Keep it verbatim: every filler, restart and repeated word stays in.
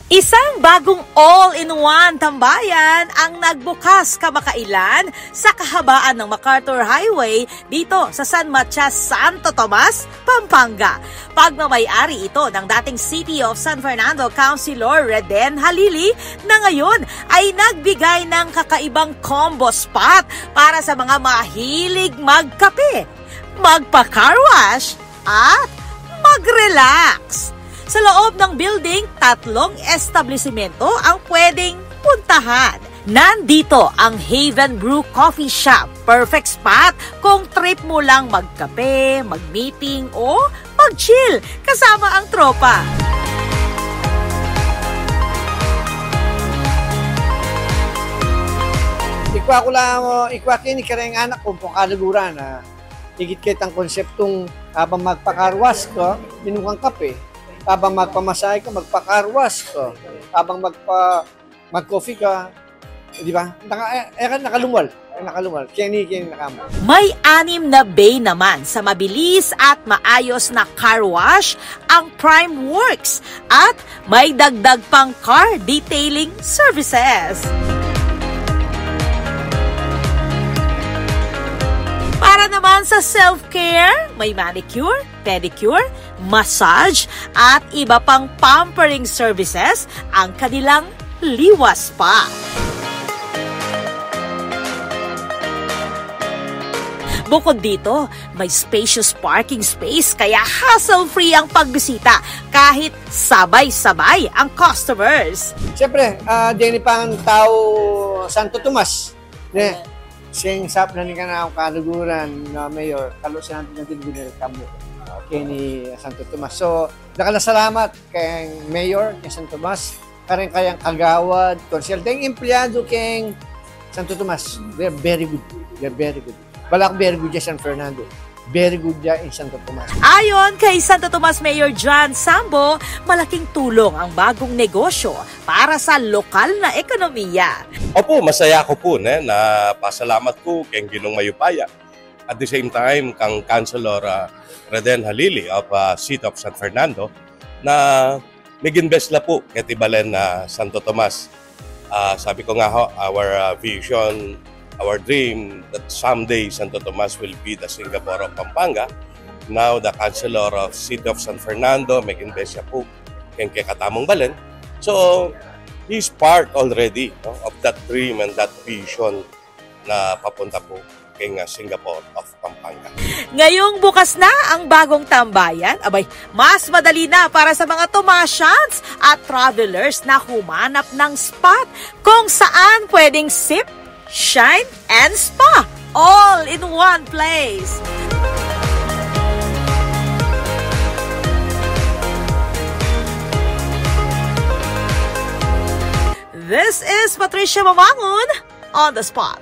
Isang bagong all-in-one tambayan ang nagbukas kamakailan sa kahabaan ng MacArthur Highway dito sa San Matias, Santo Tomas, Pampanga. Pagmamayari ito ng dating City of San Fernando Councilor Reden Halili, na ngayon ay nagbigay ng kakaibang combo spot para sa mga mahilig magkape, magpa-car wash, at mag-relax. Sa loob ng building, tatlong establisimento ang pwedeng puntahan. Nandito ang Haven Brew Coffee Shop. Perfect spot kung trip mo lang magkape, mag-meeting, o mag-chill kasama ang tropa. Ikwa ku la, o, ikwa ke ini kareng anak ku, pung kaluguran, a, igit ketang konseptung abang magpa-car wash ka, minum kang kape. Abang magpamasahe ka, magpa-car wash ka. Abang magpa-, mag-coffee ka, di ba? Naka-, e, e, nakalumual. E, nakalumual. Keni, keni nakamu. May anim na bay naman sa mabilis at maayos na car wash ang Prime Works at may dagdag pang car detailing services. Para naman sa self-care, may manicure, pedicure, massage, at iba pang pampering services ang kanilang Liwa Spa. Bukod dito, may spacious parking space kaya hassle-free ang pagbisita kahit sabay-sabay ang customers. Siyempre, a, deni pang tau Santo Tomas, ne? Seng sap na ning kanakung kaluguran na Mayor, kaluguran na ning kanakung kaluguran, keni Santo Tomas. So, dakal a salamat keng Mayor, keng Santo Tomas, kareng kayang kagawad, konsehal, deng empleyado keng Santo Tomas. They're very good. They're very good. Balaku very good ya San Fernando. Very good ya in Santo Tomas. Ayon kay Santo Tomas Mayor John Sambo, malaking tulong ang bagong negosyo para sa lokal na ekonomiya. Opo, masaya ako po, ne, na pasalamat ko keng Ginung Mayupaya. At the same time, kang Councilor, ah, Reden Halili of, ah, City of San Fernando, na mig-invest la po keti balen na Santo Tomas. Ah, sabi ko nga ho, our, ah, vision, our dream that someday Santo Tomas will be the Singapore of Pampanga. Now, the Councilor of City of San Fernando, mig-invest ya po keng kekatamung balen. So, he's part already, no, of that dream and that vision na papunta po keng, ah, Singapore of Pampanga. Ngayong bukas na ang bagong tambayan, abay, mas madali na para sa mga Tomasians at travelers na humanap ng spot kung saan pwedeng sip, shine, and spa all in one place. This is Patricia Mamangun on the spot.